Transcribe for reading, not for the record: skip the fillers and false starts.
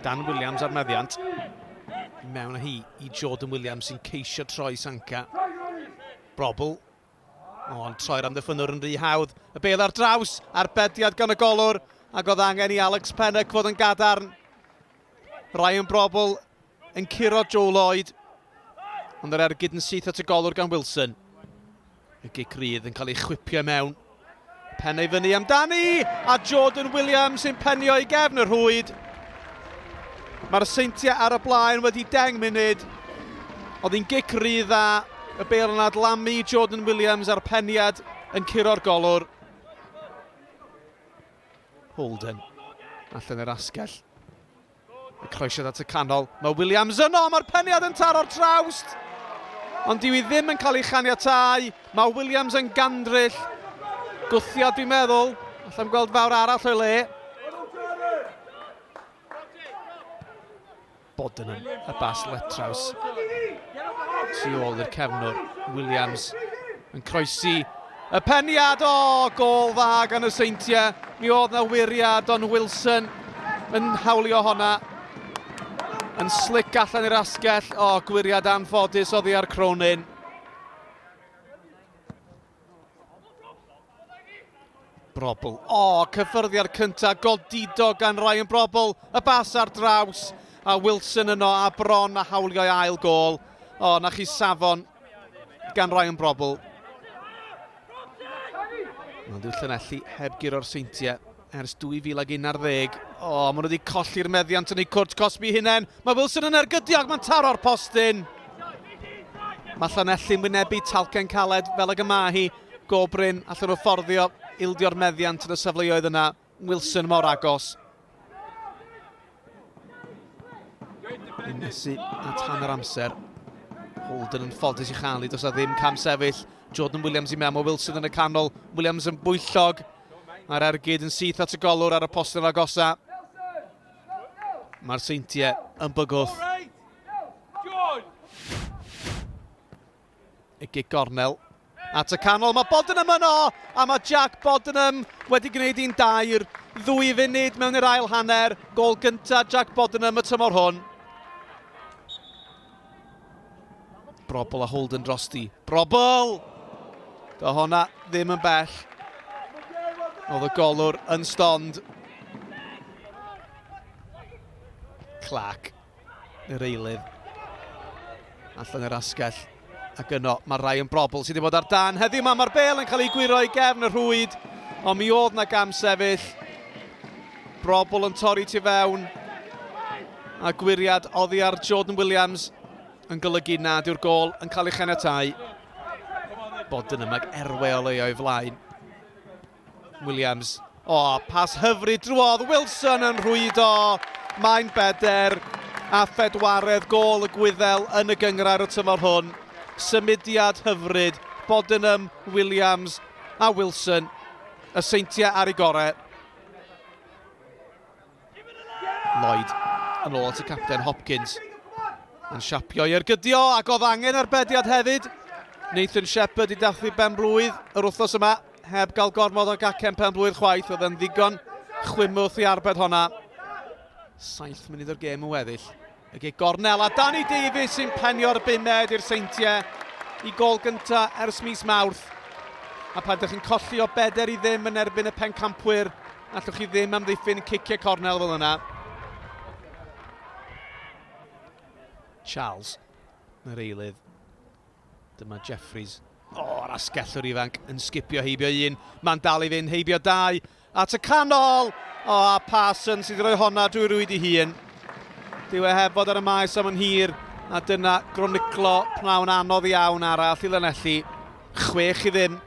Dan Williams ar meddiant. I mewn â hi i Jordan Williams sy'n ceisio troi Sanka. Brobl. Ond troi'r amddiffynnwr yn rhy hawdd. Y bel ar draws, arbediad gan y golwr, ac oedd angen i Alex Pennock fod yn gadarn. Ryan Brobl yn curo Joe Lloyd, ond yr ergyd yn syth at y golwr gan Wilson. Y gic rydd yn cael ei chwipio mewn. Pen ei fyny amdani, a Jordan Williams sy'n penio i gefn y rhwyd. Mae'r Seintiau ar y blaen wedi 10 munud. Oedd hi'n gic rydd dda, y bêl yn adlamu Jordan Williams a'r peniad yn curo'r golwr. Holden allan yr asgell. Y croesiad at y canol. Mae Williams yno, mae'r peniad yn taro'r trawst. Ond dyw i ddim yn cael ei chaniatau. Mae Williams yn gandryll. Gwthiad dwi'n meddwl. Allai'm gweld fawr arall o'i le. Bodenham, y bas letraws. Tu ôl i'r cefnwr, Williams yn croesi y peniad. O, gol dda gan y Seintiau. Mi oedd na wiriad, ond Wilson yn hawlio honna. Yn slic allan i'r asgell. O, gwiriad anffodus oddi ar Cronin. Brobl. O, cyffyrddiad cyntaf godidog gan Ryan Brobl. Y bas ar draws. A Wilson yno a bron a hawlio'i ail gol. O, na chi safon gan Ryan Brobl. Ond dyw Llanelli heb guro'r Seintiau ers 2011. O, maen nhw wedi colli'r meddiant yn eu cwrt cosbi hunain. Mae Wilson yn ergydio ac mae'n taro'r postyn. Mae Llanelli'n wynebu talcen caled fel ag y mae hi. Go brin allan nhw fforddio ildio'r meddiant yn y safleoedd yna. Wilson mor agos. Yn nesu at hanner amser. Holden yn ffodus i chael hi, does na ddim cam sefyll. Jordan Williams i mewn, mae Wilson yn y canol. Williams yn bwyllog. Mae'r ergyd yn syth at y golwr ar y postyn agosa. Mae'r Seintiau yn bygwth. Y gic gornel at y canol. Mae Bodenham yno, a mae Jack Bodenham wedi gwneud un dair. Ddwy funud mewn i'r ail hanner. Gol gyntaf Jack Bodenham y tymor hwn. Brobl a Holden drosti. Brobl! Do honna ddim yn bell. Oedd y golwr yn stond. Clark. Yr eilydd. Allan yr asgell. Ac yno mae Ryan Brobl sydd wedi bod ar dan heddiw yma. Mae'r bel yn cael ei gwyro i gefn y rhwyd. Ond mi oedd na gam sefyll. Brobl yn torri tu fewn. A gwyriad oddi ar Jordan Williams yn golygu nad yw'r gol yn cael ei chaniatau. Bodden yma erwe o leio o'i flaen. Williams. O, oh, pas hyfryd drwodd. Wilson yn rhwydo. Mae'n beder a phedwaredd gôl y Gwyddel yn y gynghrair y tymor hwn. Symudiad hyfryd. Bodenham, Williams a Wilson. Y Seintiau ar ei gorau. Lloyd yn ôl at y capten Hopkins. Yn siapio i ergydio ac oedd angen arbediad hefyd. Nathan Shepherd i dathlu ben-blwydd yr wythnos yma. Heb gael gormod o gacen pen-blwydd chwaith, oedd yn ddigon chwimwth i arbed honna. 7 munud o'r gêm yn weddill. Y gig gornel a Danny Davies sy'n penio'r bumed i'r Seintiau i gol gynta ers mis Mawrth. A pan ydych chi'n colli o beder i ddim yn erbyn y pencampwyr, allwch chi ddim amddiffyn ciciau cornel fel yna. Charles, yr eilydd. Dyma Jeffries. O, oh, yr asgellwr ifanc yn sgipio heibio un. Mae'n dal i fynd heibio dau. At y canol! O, oh, a Parson sydd wedi rhoi honna drwy rwyd i hun. Dyw e heb fod ar y maes am yn hir. A dyna groniclo pnawn anodd iawn arall i Lanelli. 6-0.